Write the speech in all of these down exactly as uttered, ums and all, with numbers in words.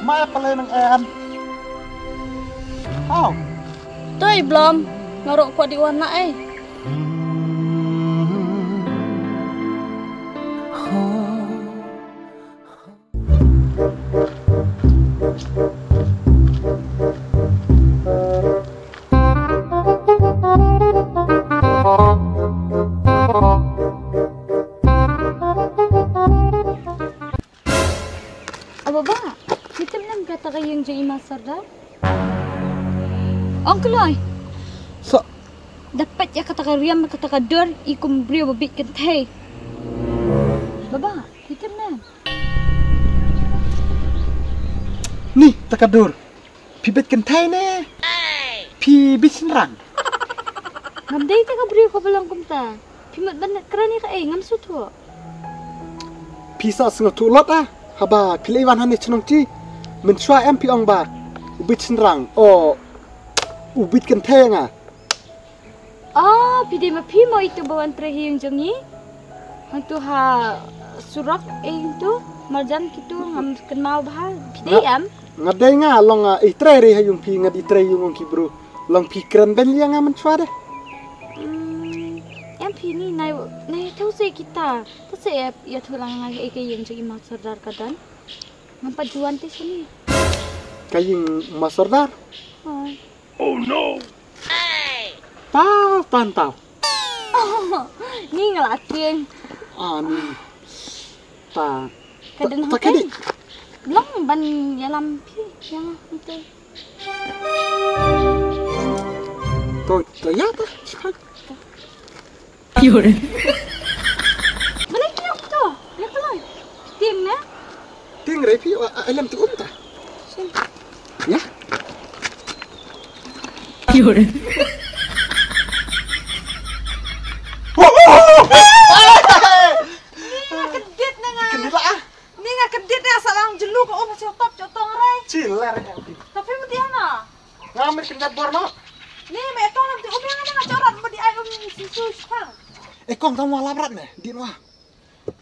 Ma pale nang en. Au. Toi blom, nga ruh kwah dih wan na ei. Aba ba, phi tip ne em kata ka ïing jong i Ma Sordar? Ong kloi. Sa. Da peit ïa kata ka riam, kata ka dur, i kum briew ba bit kynthei. Baba, phi tip ne em? Ni, ta ka dur. Phi bit kynthei ne? Phi bit shynrang? Ngam dei ta ka briew kaba long kumta. Phi mut ban kren ïa kaei, ngam sngewthuh. Phi sa sngewthuh lut ah. Haba phi leit wan hangne shnong shi. Mynshuwa em phi ong ba u bit shynrang. O u bit kynthei nga. O, phi dei ma phi mo itu ba wan trei ha ïing jong ngi? Hangtu ha surok, eh, hangtu marjan kitu ngam kynmaw bha. Phi dei em? Nga dei nga long, ah, i trei re ha ïing phi, nga dei trei ïing ong ki bru. Long phi kren ben ïa nga mynshuwa de. Hmm, em phi ni nai, nai tau se kita. Ta se ïa, ïathuh lang nga ïa ka ïing jong i Ma Sordar ka don. Ngam pat ju wan te shane. Ka ïing Ma Sordar? Oh. Oh no. Tau, tan tau. Ni nga la tieng. Ah, ni. Ta. Ka dang ta hangtai. Long ban ïalam phi, ïa nga hangtai. To, to ïa ta. Balei phi ïoh to? Ïa ka lai. Tieng ne? Tieng re phi, a, a, lem tu um ta. Shin. Ïa. Ni nga kdit ne nga. Kdit la ah. Ni nga kdit ne sa lang julu ka um sa top jotong rai. Chilar. Tapi mesti ana. Nga mut kynjat bor mo. Ni me to lam ti um ïa nga, nga chorot mut di ai um si su shang. Eh kong, tang wa lap rat ne, di wa.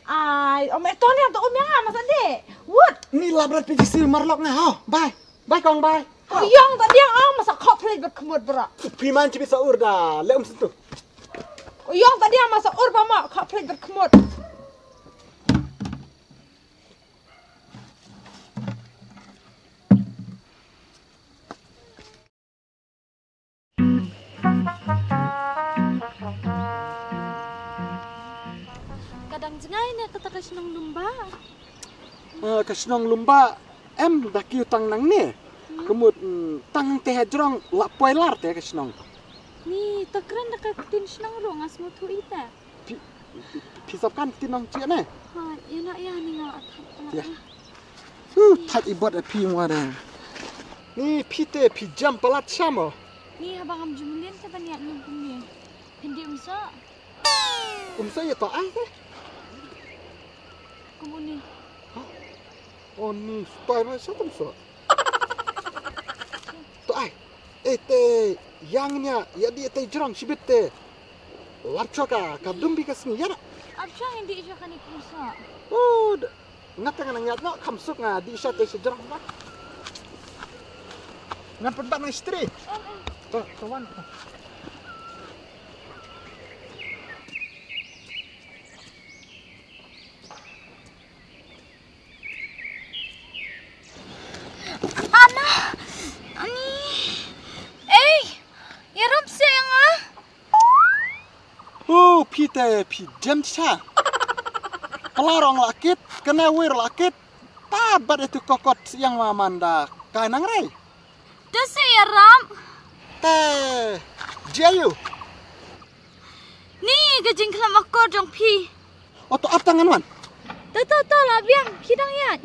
Ai, o me to ne to um ïa nga masa de. Wut. Ni lap rat pi si marlok ne ho. Bye. Bye kong, bye. O yong ta diang ong masa khop plate bat khmut bra. Pi man chibi sa ur da le um sentu. O yong ta diang masa ur ba ma khop plate bat khmut. Ka dang jngai ne kata ka shnong Lumba? Eh, ka shnong Lumba em da kiew tang nangne. Hmm. Ka mut, mm, tang te ha jrong la poi lar te ka shnong. Ni ta kren da ka ktien shnong ruh nga sngewthuh ita. Phi, phi, phi sap kan kti nong chi ne? Ha, ïa na ïa ni nga thait palat. Ïa. Ïa. Huh, thait i bot a phi ngwa da. Ni phi te phi jam palat sha mo. Ni haba ngam jam lin te ban ïa nong kum ni. Phin di um sa. Um sa ïa to ai te. Kum uni. Ha? Oh ni stai ma sa kum sa. To ai. Eh te yang nya ya di te jrong shibit te. Lap choka ka dum bi ka sngi ya na. Ap chang indi choka ni kumsa. Oh, ngat nga nang yat no kam suk nga di sha te shi jrong ba. Ngan pun ba na istri. To, to wan. Ana, ani, ei, ïarom se nga. Oh, phi te phi jem cha. Pala rong la kit, kena wir la kit. Ta bat itu kokot siang ma manda kai nang rei. Te se ïarom. Te, jiayu. Ni ka jingkhlem akor jong phi. O to ap tangan wan. To to to la biang khidang ïaid.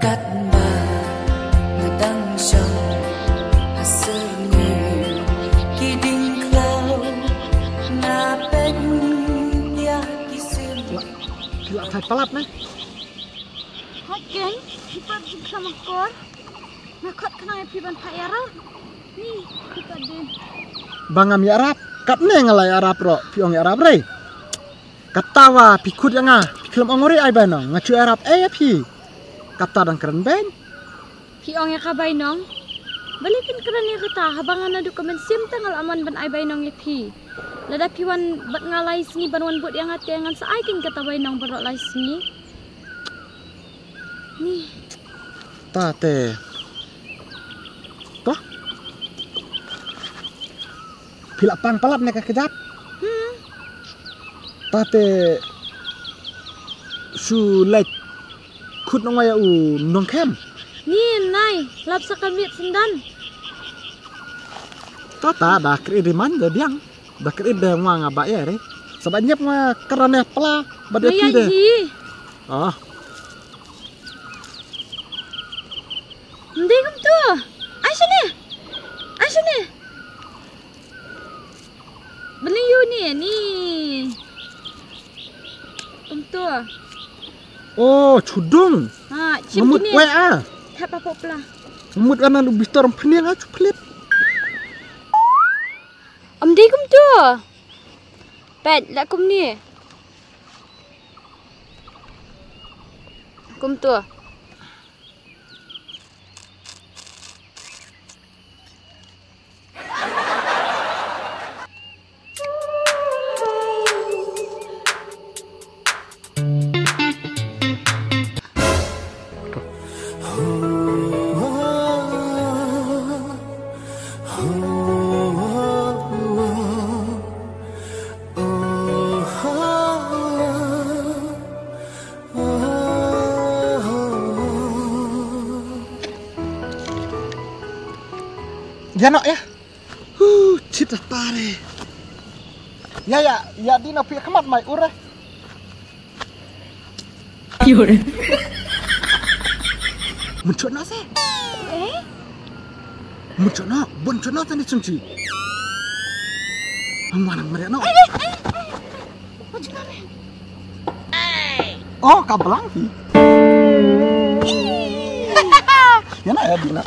Katba nga dang shong ha syrngiew ki diengkhlaw nga peit ïa ki sim. Ki la thait palat ne? Hot ken, ki pat jingkhlem akor. Nga khot khnang ïa phi ban phah ïarap. Ni, phi pat dei. Ba ngam ïarap, katne nga la ïarap ruh, phi ong ïarap re. Kata wa phi khot ïa nga, phi khlem ong re ai bainong, nga shu ïarap ei ïa phi. Kata dang kren beiñ. Phi ong ïa ka bainong. Balei phin kren ïa kata, haba nga naduh ka mynsiem te nga la mon ban ai bainong ïa phi. Lada phi wan bad nga lai sngi ban wan bud ïa nga te ngan sa ai keiñ kata bainong baroh lai sngi. Ni. Ta te. To. Phi la pang palat ne ka kjat. Hmm. Ta te. Shu leit. Khot nong ïa u nongkhem. Ni nai, lap sa ka miet syndan. Ta ta da kri di man da diang. Da kri de nga nga ba ïa re. Saba nyep nga kra ne pla ba de Nga pi ïa de. Hi. Ah. Ndi kumtu. Ai shane. Ai shane. Beli yu ni ni. Kumtu. Oh, chudung. Ha, chim Mamut kini. Weh ah. Thap apa pula. Mamut anan u bistor peniang ah chuplit. Am dei kumtu. Pet, la kumni. Kumtu. Ïa noh ïa. Huh, chit la pare. Ïa ïa ïa di na phi khmat mai ure. Ure. Mun chot na se. Eh? Mun chot na, bun chot na tani chungchi. Ang mana meriah no. Oh, ka blang hi. Ïa na ïa di na.